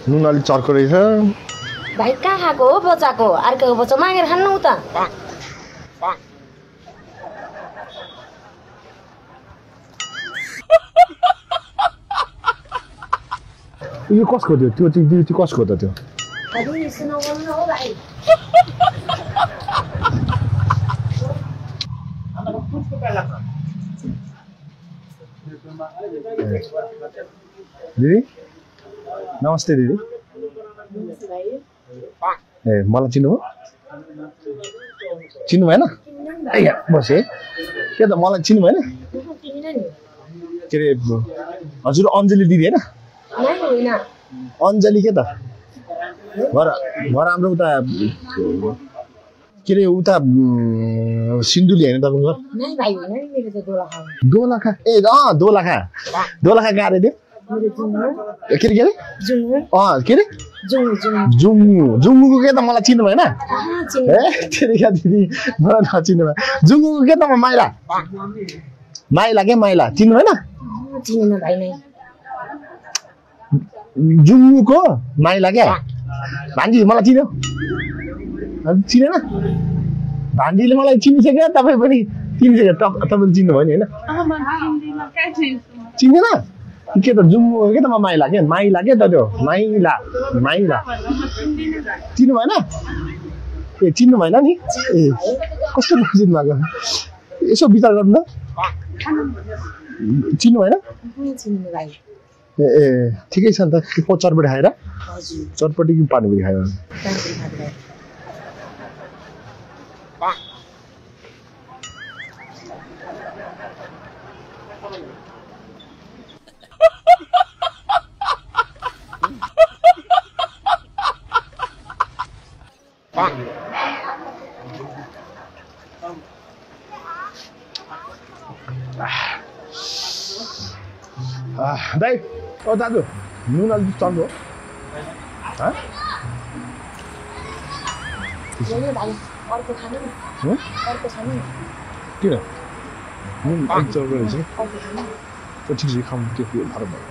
नुन अलि चर्को रहेछ भाइ कहाँ खाएको हो बच्चाको अर्को बच्चा मागेर खानु उता यो कसको थियो त्यो कसको त त्यो अलि सुनाउनु हो भाइ दिदी नमस्ते दिदी ए मलाई चिन्नु हो चिन्नु भएन बसे के त मलाई चिन्नु भएन के अरे हजुर अञ्जली दिदी होइन अञ्जली के त घर हाम्रो उता के अरे उता सिन्धुली होइन तपाईँको दोलखा ए दोलखा कहाँ अरे त्यो के अरे के अरे जुङ्गुको के त मलाई चिन्नु भएन ए तेरिका दिदी मलाई नचिन्नु भयो जुङ्गुको के त माइला के माइला चिन्नु भएन जुङ्गुको माइला क्या भान्जी मलाई चिन्यो चिनेन भान्जीले मलाई चिनिसक्यो तपाईँ पनि चिनिसक्यो तपाईँले चिन्नु भयो नि होइन चिन्दैन के त जुङ्गु के त माइला के माइला के त त्यो माइला चिन्नु भएन ए चिन्नु भएन नि ए कस्तो नचिन्नु भएको यसो विचार गर्नु न चिन्नु भएन ए ठिकै छ नि त चटपटी खाएर चटपटी कि पानीपुरी खाएर दाइ ओ दाजु नुन अलिक चल्नु हो किन नुन अलिक चल्को रहेछ ठिक छ खाउँ त्यो भाडो भयो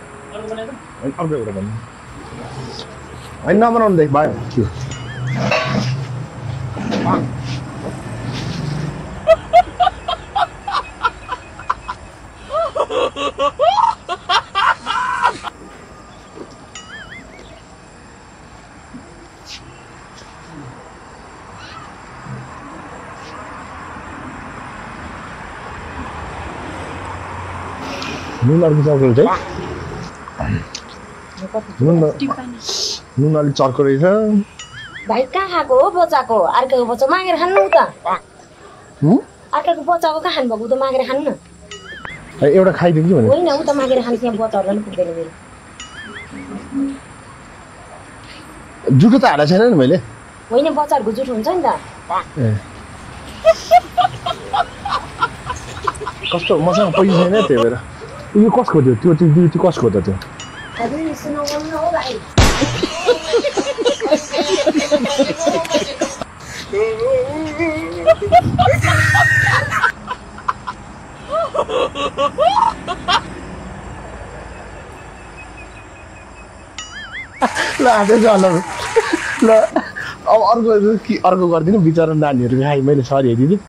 अर्को एउटा भन्नु होइन नबनाउनु दाइ भयो त्यो नुन अर्को चर्को रहेछ नुन अलिक चर्को रहेछ भाइ कहाँ खाएको हो बच्चाको अर्को बच्चा मागेर खानु उता अर्को बच्चाको कहाँ खानु भएको उता मागेर खानु न एउटा खाइदिउँ कि भने होइन उता मागेर खानु त्यहाँ बच्चाहरूलाई पनि पुग्दैन मेरो जुठो त हालेको छैन नि मैले होइन बच्चाहरूको जुठो हुन्छ नि त कस्तो मसँग पैसा छैन त्यही भएर यो कसको थियो त्यो कसको त त्यो ल अब अर्को गरिदिनु बिचरा नानीहरू खाइ मैले सरी हेरिदिनु